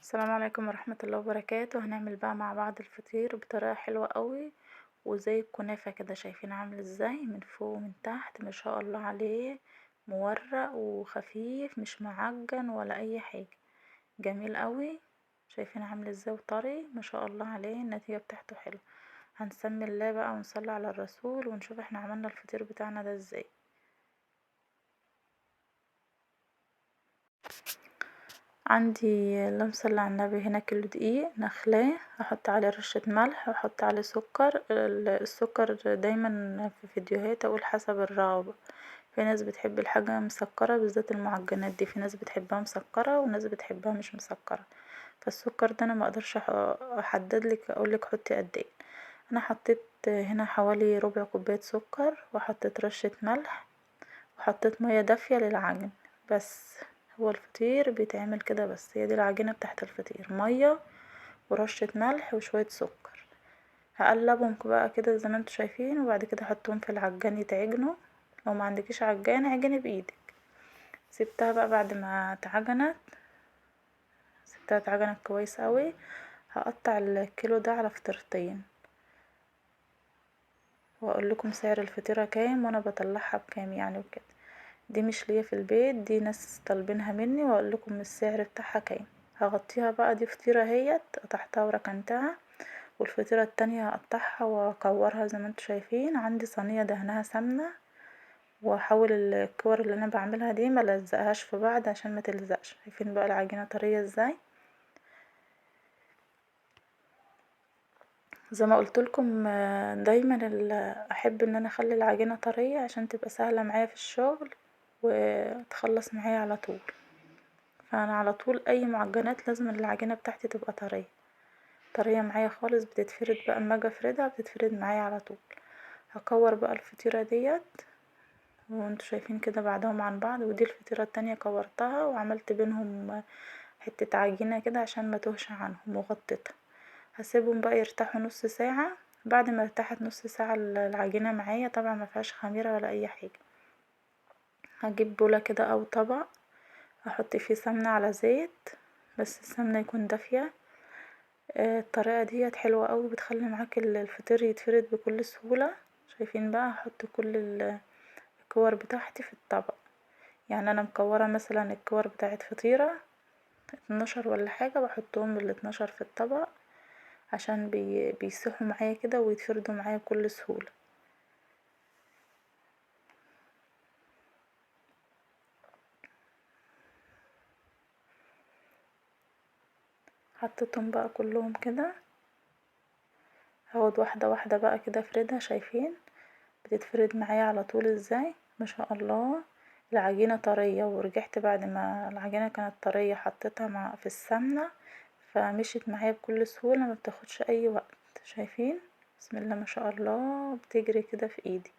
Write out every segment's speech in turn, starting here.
السلام عليكم ورحمة الله وبركاته. هنعمل بقى مع بعض الفطير بطريقة حلوة قوي وزي الكنافة كده، شايفين عامل ازاي من فوق ومن تحت، ما شاء الله عليه، مورق وخفيف مش معجن ولا اي حاجة، جميل قوي. شايفين عامل ازاي وطري ما شاء الله عليه، النتيجة بتاعته حلوة. هنسمي الله بقى ونصلي على الرسول ونشوف احنا عملنا الفطير بتاعنا ده ازاي. عندي اللهم صل على النبي هنا كيلو دقيق نخلاه، هحط عليه رشة ملح واحط عليه سكر. السكر دايما في فيديوهات اقول حسب الرغبة، في ناس بتحب الحاجة مسكرة بالذات المعجنات دي، في ناس بتحبها مسكرة وناس بتحبها مش مسكرة، فالسكر ده انا ما اقدرش احدد لك اقول لك حطي قد ايه. انا حطيت هنا حوالي ربع كوباية سكر وحطيت رشة ملح وحطيت مية دافية للعجن، بس هو الفطير بيتعمل كده، بس هي دي العجينة بتاعت الفطير، مية ورشة ملح وشوية سكر. هقلبهم بقى كده زي ما انتوا شايفين، وبعد كده احطهم في العجان يتعجنوا. لو ما عندكيش عجان عجني بايدك. سبتها بقى بعد ما اتعجنت، سبتها اتعجنت كويس قوي. هقطع الكيلو ده على فطيرتين واقول لكم سعر الفطيرة كام وانا بطلعها بكام يعني وكده. دي مش ليا في البيت، دي ناس طالبينها مني، واقول لكم السعر بتاعها كام. هغطيها بقى، دي فطيرة اهيت قطعتها وركنتها، والفطيرة التانية هقطعها واكورها زي ما انتوا شايفين. عندي صينية دهنها سمنة، واحاول الكور اللي انا بعملها دي ما لزقهاش في بعض عشان ما تلزقش. شايفين بقى العجينة طرية ازاي؟ زي ما قلت لكم دايما احب ان انا اخلي العجينة طرية عشان تبقى سهلة معايا في الشغل وتخلص معايا على طول. فانا على طول اي معجنات لازم العجينة بتاعتي تبقى طرية، طرية معايا خالص، بتتفرد بقى اما اجي افردها بتتفرد معايا على طول. هكور بقى الفطيرة ديت وانتوا شايفين كده بعدهم عن بعض، ودي الفطيرة التانية كورتها وعملت بينهم حتة عجينة كده عشان ما توهش عنهم وغطيتها. هسيبهم بقى يرتاحوا نص ساعة. بعد ما ارتاحت نص ساعة العجينة معايا، طبعا ما فيهاش خميرة ولا اي حاجة. هجيب بولة كده او طبق احط فيه سمنة على زيت، بس السمنة يكون دافية. الطريقة ديت حلوة قوي، بتخلي معاك الفطير يتفرد بكل سهولة. شايفين بقى هحط كل الكور بتاعتي في الطبق، يعني انا مكورة مثلا الكور بتاعت فطيرة 12 ولا حاجة، بحطهم ال12 في الطبق عشان بيسيحوا معايا كده ويتفردوا معايا بكل سهولة. حطيتهم بقى كلهم كده، هاخد واحدة واحدة بقى كده افردها. شايفين بتتفرد معايا على طول ازاي؟ ما شاء الله العجينة طرية. ورجعت بعد ما العجينة كانت طرية حطيتها في السمنة فمشيت معايا بكل سهولة، ما بتاخدش اي وقت. شايفين بسم الله ما شاء الله بتجري كده في ايدي.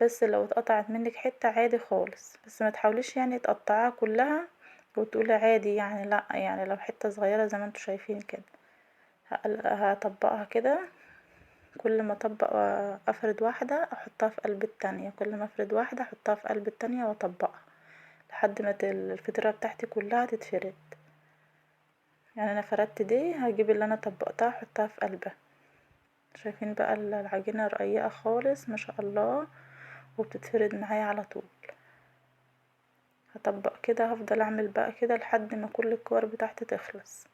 بس لو اتقطعت منك حتة عادي خالص، بس ما تحاوليش تقطعيها كلها وتقولي عادي، لا، لو حتة صغيرة زي ما انتوا شايفين كده. هطبقها كده، كل ما اطبق افرد واحدة احطها في قلب التانية، كل ما افرد واحدة احطها في قلب التانية واطبقها لحد ما الفطيرة بتاعتي كلها تتفرد. انا فردت دي، هجيب اللي انا طبقتها احطها في قلبها. شايفين بقى العجينة رقيقة خالص ما شاء الله وبتتفرد معايا على طول. هطبق كده، هفضل اعمل بقى كده لحد ما كل الكور بتاعتي تخلص.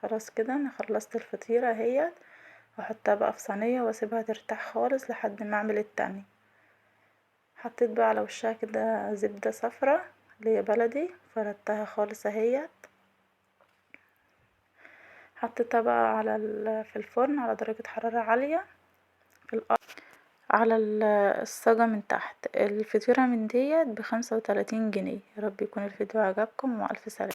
خلاص كده انا خلصت الفطيرة اهيت، هحطها بقى في صينية واسيبها ترتاح خالص لحد ما اعمل التانية. حطيت بقى على وشها كده زبدة صفرة اللي هي بلدي، فردتها خالص اهيت. حطيتها بقى في الفرن على درجة حرارة عالية في الأرض على الصاجة من تحت. الفطيرة من ديت ب35 جنيه. يا رب يكون الفيديو عجبكم، وألف سلامة.